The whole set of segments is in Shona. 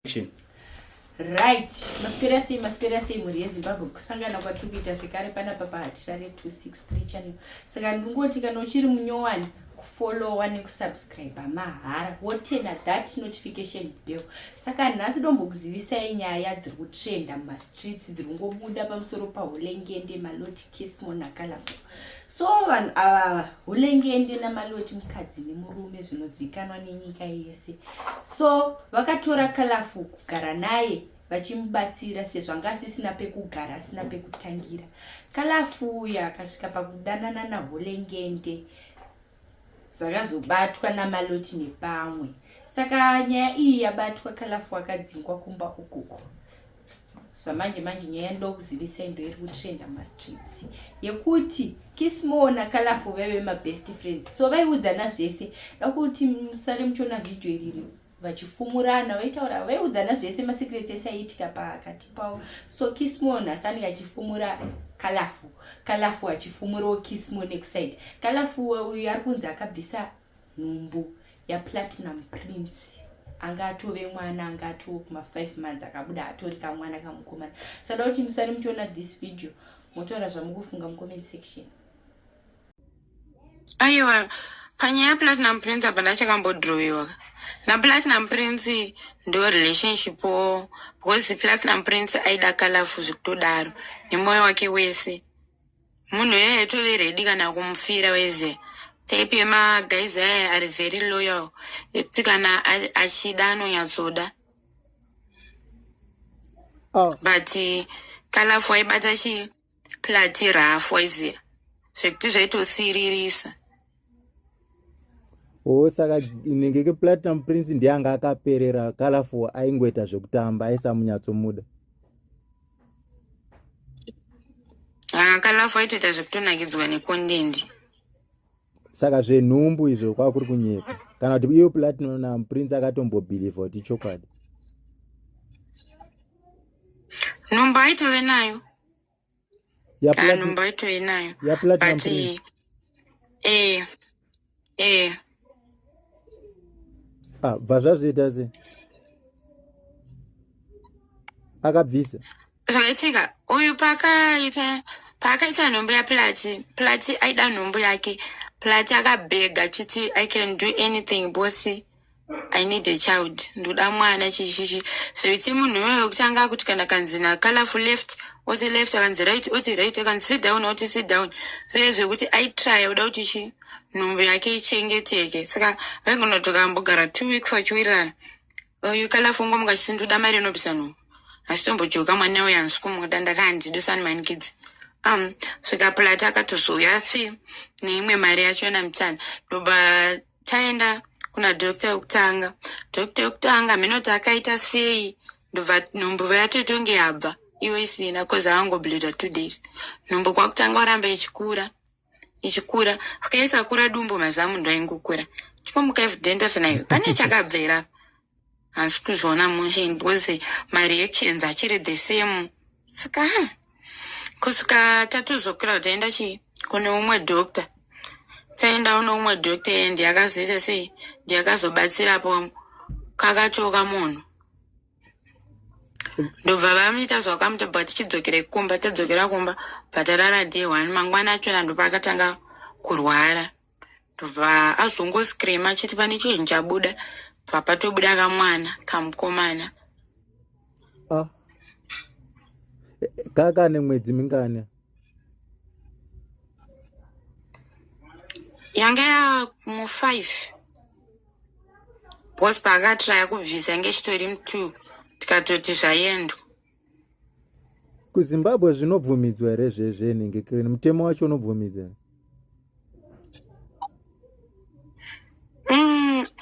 Action. Right, maswera sei, maswera sei mhuri yeZimbabwe, kusangana kwatiri kuita zvekare panapa paHatirare 263 channel. Saka ndingoti kana uchiri munyowani kufollowa nekusubscribe mahara wotena that notification bell. Saka nhasi dombokuzivisai nyaya dziri kutrenda mumastreets dziri kungobuda pamusoro paHulengende, Maloti, Kismo naColorful. So vanhu ava Hulengende naMaloti mukadzi nemurume zvinozikanwa nenyika yese. So vakatora Colorful kugara naye vachimubatsira sezvo anga asisina pekugara asina pekutangira. Colorful uya akasvika pakudanana naHulengende zvakazobatwa naMaloti nepamwe. Saka nyaya iyi yabatwa Colorful akadzingwa kumba ukoko. Zvamanje manje nyaya yandoda kuzivisai ndo iri kutrenda mastreets yekuti Kismo naColorful vaive mabest friends, so vaiudzana zvese. Da kuti musare muchiona vhidhiyo iriri vachifumurana, vaitaura, vaiudzana zvese, masecrets ese aiitika pakati pavo. So Kismo nhasi anenge achifumura Colorful, Colorful achifumurawo Kismo nekuside. Colorful uyu ari kunzi akabvisa nhumbu yaPlatinum Prince, anga atove mwana, anga atove kuma 5 months, akabuda atori kamwana kamukomana. Sada kuti musare muchiona this video motaura zvamukufunga mucomment section. Aiwa, panyaya yaPlatinum Prince apa ndachakambodhirowiwa naPlatinum Prince, ndo relationship wo, because Platinum Prince aida Colorful zvekutodaro nemwoyo wake wese. Munhu iyeye tove ready kana kumufira weze. Type yemaguys aya ari very loyal, yekuti kana achida anonyatsoda. Oh. But Colorful aibata chi plati rafu waiziya, zvekuti zvaitosiririsa. Oh, saka inenge kePlatinum Prince ndiye anga akaperera. Colorful aingoita zvekutamba, aisamunyatsomuda. Ah, Colorful aitoita zvekutonakidzwa necontent. Saka zvenhumbu izvo kwava kuri kunyepa, kana kuti iyo Platinum Prince akatombobhilivha kuti chokwadi? Nhumbu aitove nayo. Ah, nhumbu aitove nayo. YaPlatinum But Prince? Eh. Ah, bva zvazviita se akabvisa? Zvakaitika, uyu paakaita nhumbu yaPlati, Plati aida nhumbu yake. Plati akabhega achiti, "I can do anything boss, I need a child, ndoda mwana," chichichi zvekuti munhu iyoyo wekutanga akuti kana kanzi naColorful left, oti left, akanzi right, oti right, akanzi sit down, oti sit down. Zviye zvekuti aitrya kuda kuti chi nhumbu yake ichengeteke. Saka vaigona ambogara 2 weeks vachiwirirana, uyu Colorful ngomuka chiti, "Ndoda mari inobvisa nhumbu," asitombojoka, "Mwana uyu handisi kumuda, ndati handidi, usanimanikidzi." Svika Plati akatozouya fi neimwe mari yachona mutana, ndobva taenda kuna doctor wekutanga. Doctor wekutanga mhinoti akaita sei, ndobva nhumbu yatoitonge yabva iwe isina, cause angobleeda 2 days. Nhumbu kwakutanga waramba ichikura, ichikura, akaisakura dumbu mazuva munhu aingokura. Chikomuka evident nayo pane chakabvera, handisi kuzviona mushe because mareactions achiri the same. Saka kusvika tatozokura kuti taenda chii kune umwe doctor, taenda une umwe doctor iye ndiye akazoita sei, ndiye akazobatsirapo kakatoka munhu, ndobva vamuita zvakamuta. Bva tichidzokera kumba, tadzokera kumba, bva tarara day one. Mangwana achona ndopaakatanga kurwara, ndobva azongoscreama achiti pane chinhu chabuda. Bva patobuda kamwana kamukomana. Ah. Kaka nemwedzi mingani? Yanga yamu5, because paakatraya kubvisa yange ichitori mu2, tikatoti zvaendwa. KuZimbabwe zvinobvumidzwa here zvezvenhingi kireni? Mutemo wacho unobvumidza here?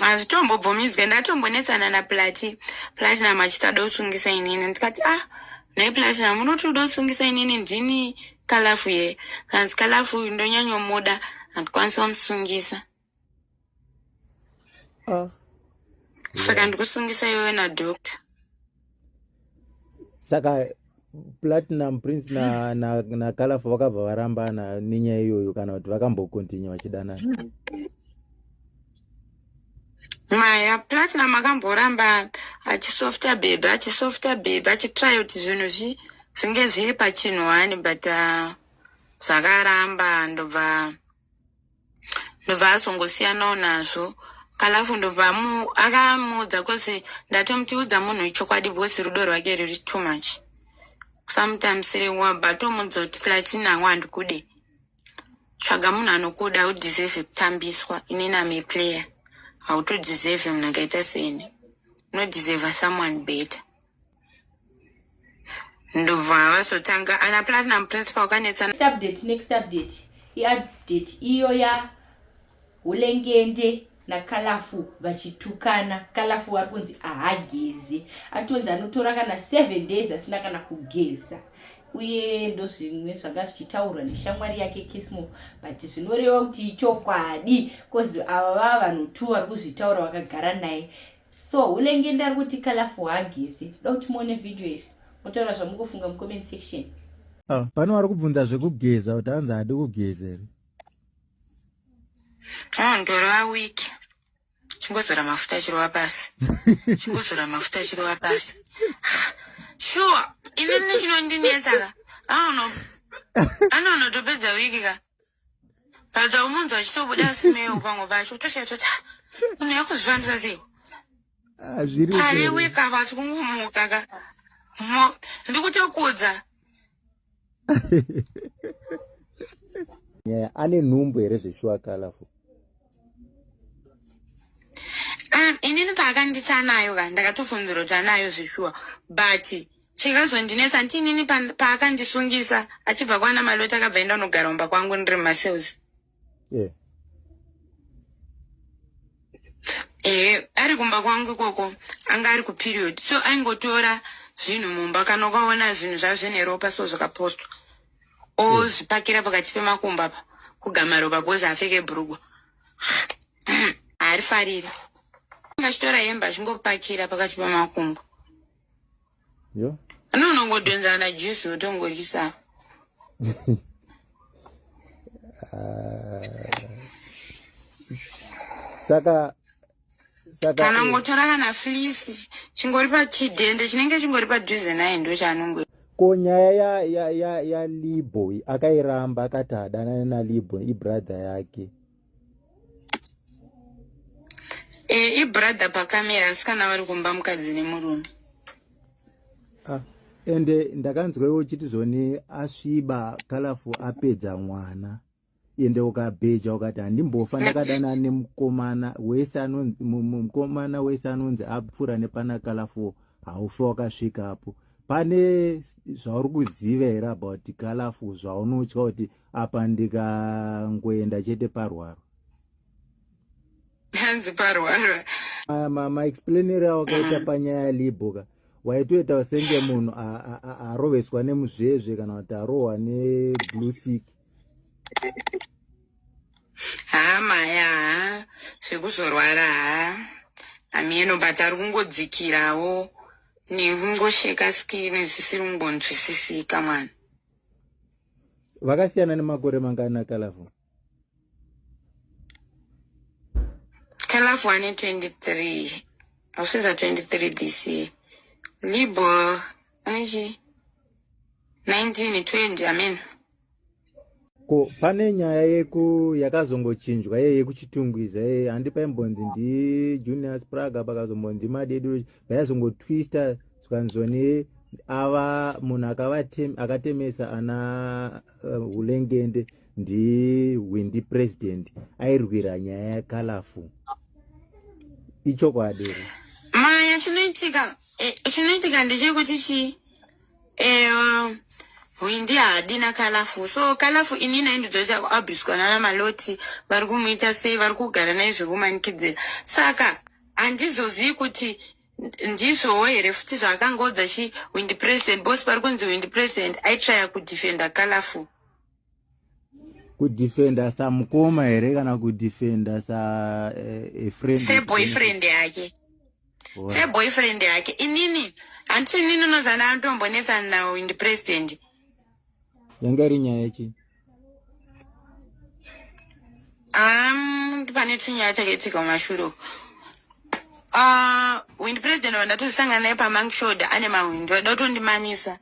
Hazvitombobvumidzwe. Ndatombonetsana naPlati, Platinum achiti ada kusungisa inini. Ndikati, "Ah, nhai Platinum, unoti uda kusungisa inini, ndini Colorful ye?" Kanzi, "Colorful ndonyanyomuda, handikwanisi wamusungisa." Ah. Saka ndikusungisa iwewe nadoctor. Saka Platinum Prince naColorful vakabva varambana nenyaya iyoyo, kana kuti vakambokontinue vachidanana? Maya Platinum akamboramba achisofta baby achisofta baby achitry kuti zvinhu zvi zvinge zviri pachinhu one but uh, zvakaramba ndobva ndobva azongosiyanawo nazvo kalafu ndobva akamuudza kosi ndatomutiudza munhu chokwadi because rudo rwake ruri too much sometimes rewabva tomuudza kuti platinum handikude tsvaga munhu anokuda haudeserve kutambiswa inini am a player hautodeserve munhu akaita seni unodeserve someone better ndobva vazotanga ana platinum principal wakanetsa next update next update iupdate iyo ya hulengende nakalafu vachitukana kalafu vari kunzi ahageze atonzi anotora kana 7 days asina kana kugeza uye ndozvimwe zvanga zvichitaurwa neshamwari yake kismo but zvinoreva kuti ichokwadi bcause ava vava vanhu two vari kuzvitaura vakagara naye so hulengende ari kuti kalafu haageze da kuti muone vhidhiyo iri motaura zvamukufunga mucomment section ah, pano vari kubvunza zvekugeza kuti hanzi haadi kugeza here Oh, ndorova wiki chingozora mafuta chirova pasi chingozora mafuta chirova pasi sure inini chinondinetsa ka anono anonotopedza wiki ka but aumunzwa achitobuda simeo pamwe pacho toshaya toti ah, munhu yakuzvifambisa seiko ah, pane wiki apa tikungomuka ka ndikutokudza nyaya ane nhumbu here zveshuwa colorful um, inini paakanditi anayo ka ndakatofunzira kuti anayo zveshuwa but chikazondinetsa nti inini paakandisungisa achibva kwana maloti akabva enda unogara umba kwangu ndiri mumasales yeah. ehe ari kumba kwangu ikoko anga ari kuperiod so aingotora zvinhu mumba kana ukaona zvinhu zvazvine ropa so zvakapostwa ozvipakira pakati pemakumbo apa kugama ropa because apfeke bhurugwa haarifariri achitora hembe achingopakira pakati pemakumbo yo anonongodhonza na juice wotongodyisa ah. saka saka kana ngotora kana fleece chingori pachidhende chinenge chingori padhuze naye ndo chaanongo ko nyaya ya ya ya ya libo akairamba akati hadanane nalibo ibrother yake e, ibrother pakamera asi kana vari kumba mukadzi nemurume ah, ende ndakanzwa iwe uchiti zvoni asviba colorful apedza mwana ende ukabheja ukati handimbofa ndakadana nemukomana wese anonzi mukomana wese anonzi apfuura nepana colorful haufe wakasvikapo pane zvauri kuziva here about colorful zvaunotya kuti apa ndikangoenda chete parwaro hanzi parwaro maexplainero awakaita panyaya yalibo ka waitoita senge munhu aroveswa nemuzvezve kana kuti arohwa neblue sick haa maya haa zvekuzorwara haa hameno but ari kungodzikirawo nekungosheka skini zvisiri kungonzwisisika mwana vakasiyana nemakore mangani akalafu Kalafu ane 23 asvitsa 23 this year libo ane chi 19 20 amen ko pane nyaya yeku yakazongochinjwa yeye yekuchitungwiza yeye handi paimbonzi ndijunior spraga pakazombonzi madedu vayazongotwista zvikanzoni ava munhu akatemesa ana eh, hulengende uh, ndihwindi president airwira nyaya yakalafu ichokwadi here maya chinoitika eh, chinoitika ndechekuti chi eh, hwindi haadi nakalafu so kalafu inini aindidzosha kuabuswa nana maloti vari kumuita sei vari kugara naye zvekumanikidzira saka handizozivi kuti ndizvowo here futi zvaakangoudza chi windi president bos pari kunzi windi president aitraya kudefenda kalafu kudefenda samukoma here kana kudefenda sa eh, a friend seboyfriend yake seboyfriend yake inini handiti inini unozana anotombonetsana nawindi president yanga iri nyaya yechii um pane tunyaya takaitika kumashure uku. Ah, windi president wandatosangana naye pamankshoda ane mahwindi vaida kutondimamisa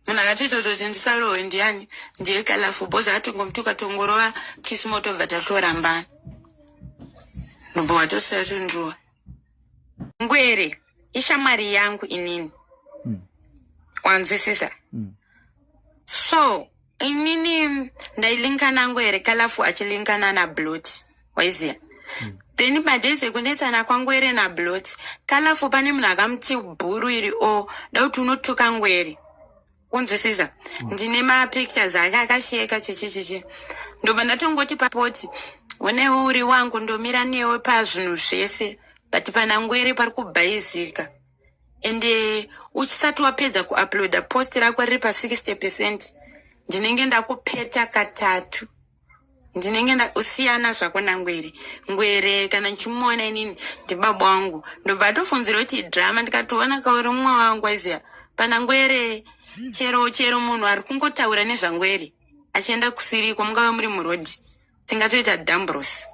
munhu akatoita kutoti ndisarohwe ndiyani ndiye kalafu bhozi akatongomutuka tongorova kisimo tobva tatorambana ndobva watosiya tondirowa ngwere ishamwari yangu inini Wanzwisisa? So inini ndailinkana ngwere kalafu achilinkana nablot waiziya then madays ekunetsana kwangwere nablot kalafu pane munhu akamuti bhuru iri o da kuti unotuka ngwere unzwisisa ndine mapictures ake akasheka chichi chichi ndobva ndatongoti papoti onewe uri wangu ndomira newe pazvinhu zvese but pana ngwere pari kubhaizika ende uchisati wapedza kuuploada post rako riri pa 60 percent ndinenge ndakupeta katatu ndinenge usiyana zvako nangwere ngwere kana ndichimuona inini ndibaba wangu ndobva atofunzira kuti drama ndikatoona kauri mumwe wangu aiziya pana ngwere chero chero munhu ari kungotaura nezvangwere achienda kusiriko mungava muri murodhi tingatoita dambros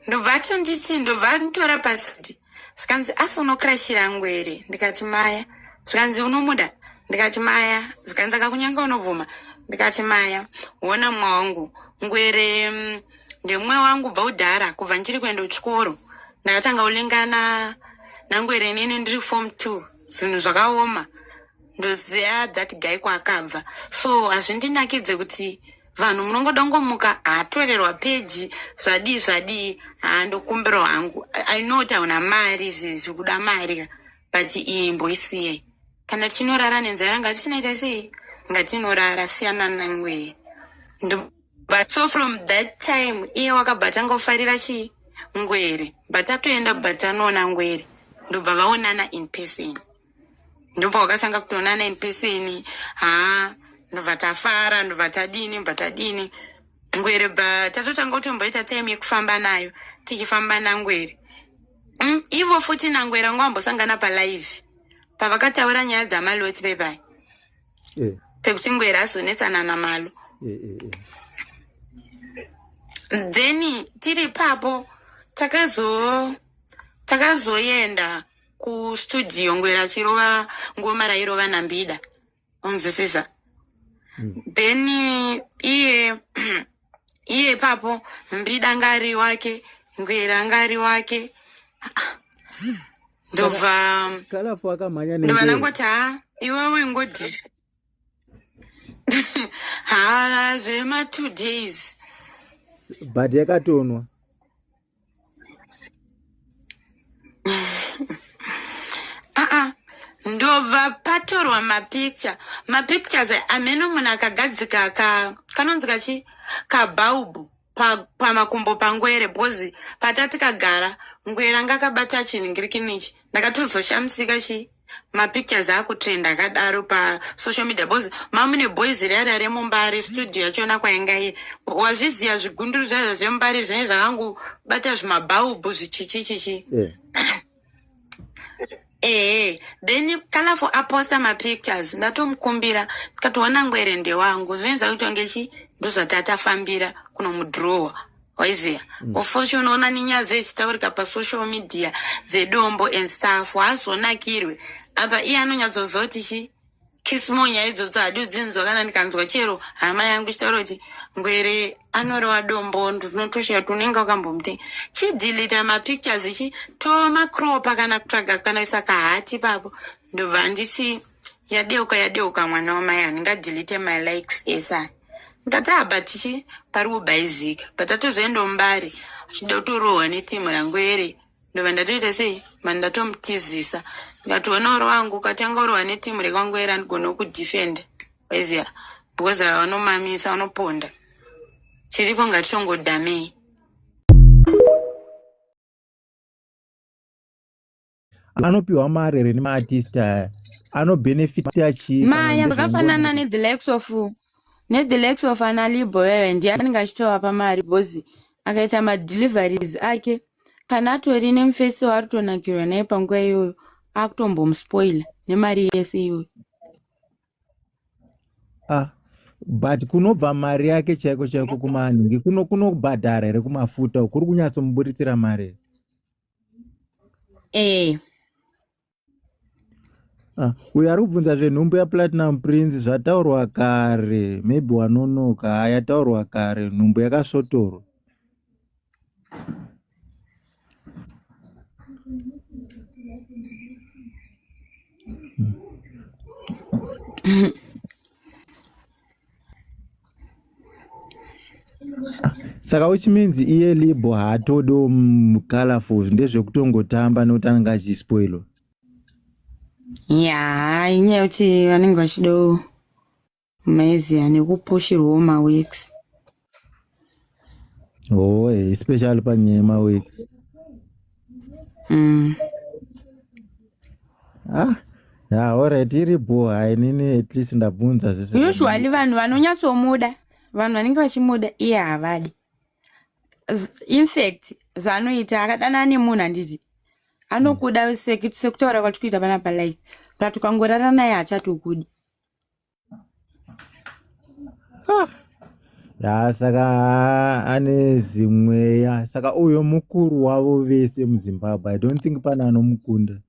ndobva atonditi ndobva anditora pasidi zvikanzi asi unokrashira ngwere ndikati maya zvikanzi unomuda ndikati maya zvikanzi akakunyenga unobvuma ndikati maya wona mwa wangu ngwere ndemumwe wangu bva udhara kubva ndichiri kuenda kuchikoro ndakatanga kulingana nangwere inini ndiri form two zvinhu zvakaoma ndoziva that guy kwaakabva so hazvindinakidze kuti vanhu munongoda kungomuka haatorerwa peji zvadii zvadii haandokumbirawo hangu i know kuti hauna mari zvikuda mari ka but iyi imboisiyei kana tichinorara nenzara ngatinoita sei ngatinorara siyana nangwee but so from that time iye wakabva tangofarira chii ngwere but atoenda but anoona ngwere ndobva vaonana in person ndobva wakatanga kutoonana in person haa ndobva tafara ndobva tadini ndobva tadini ngwere bva tatotanga kutomboita time yekufamba nayo tichifamba nangwere ivo futi nangwere vanga vambosangana palive pavakataura nyaya dzamaloti pepai Eh, pekuti ngwere azonetsana namalo eh, eh, eh. Then tiri ipapo takazo takazoenda kustudio ngwere achirova ngoma rairova nambida unzwisisa then iye iye ipapo mbida ngari wake ngwere angari wake ndobva Kalafu akamhanya ndobva nengwere. ndangoti ha iwewe ngodi ha zvema 2 days But yakatonwa. Aa ndobva patorwa mapicture mapictures ameno munhu akagadzika ka kanonzi kachi kabhaubhu pamakumbo pa pangwere because patati kagara ngwere anga akabata chinhingirikinichi ndakatozoshamisika chi mapictures akutrend akadaro pasocial media because mamune boys riya remumbare studio yachona kwainga iri wazviziva zvigunduru zvaizvo zvemumbare zvinenge zvakangobata zvimabhaubhu zvichichi chichi Yeah. Ehe then Colorful aposta mapictures ndatomukumbira ndikatoona ngwere ndewangu zvinenge zvakuita chi ndozvatatafambira kunomudrowa waiziya ofoshi unoona nenyaya dzechitaurika pasocial media dzedombo and stuff haazonakirwe apa iye anonyatsoziva kuti chi kismo nyaya idzodzo hadi kudzinzwa kana ndikanzwa chero hama yangu ichitaura kuti ngwere anorova dombo ndinotoshaya kuti unenge wakambomuti chidhilita mapictures ichi tomacropa kana kutsvaga kana kuisa kahati ipapo ndobva nditi yadeuka yadeuka mwana wamai handingadhilite my likes ese aya ndikati ah but chi pari kubhaizika but tatozoenda mumbare achida kutorohwa netimu rangwere ndobva ndatoita sei mani ndatomutizisa ndikati ona uri wangu ukatanga urohwa netimu rekwangwere andigone kudefenda waiziva because ava vanomamisa vanoponda chiripo ngatitongodhamei Anopiwa mari here nemaartist aya anobhenefita chii kana maya zvakafanana ndezvengoni nethe likes of nethe likes of ana libo wewe ndiye anenge achitovapa mari because akaita madeliveries ake kana atori nemufesi waari kutonakirwa naye panguva iyoyo akutombomuspoila nemari yese iyoyo ah but kunobva mari yake chaiko chaiko kumanhingi kunobhadhara here kumafuta kuri kunyatsomuburitsira mari here? Eh. Ah, uyo ari kubvunza zvenhumbu yaplatinum prince zvataurwa kare maybe wanonoka ha yataurwa kare nhumbu yakasvotorwa saka which means iye libo haatodi colorful ndezvekutongotamba nekuti anenge achispoilwa ya inyaya yekuti vanenge vachidawo maiziya nekupushirwawo maweeks oh especially panyaya yemaweeks Ah, ya alright iri bho hai nini at least ndabvunza zvese Usually vanhu vanonyatsomuda, vanhu vanenge vachimuda iye havadi. In fact, zvaanoita akadanana nemunhu handiti anokuda sekutaura kwatiri kuita panapa life but ukangorara naye haachatokudi. Ah. Ya saka ane zimweya saka uyo mukuru wavo vese muzimbabwe i don't think pane anomukunda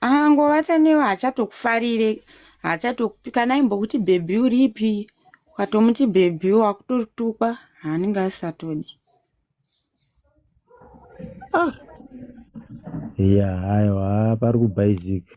Angovata newe haachatokufarire haachatokupi kana aimbokuti bhebhi uripi ukatomuti bhebhi wakutotukwa haanenge asisatodi. Ah. Ya aiwa pari kubhaizika.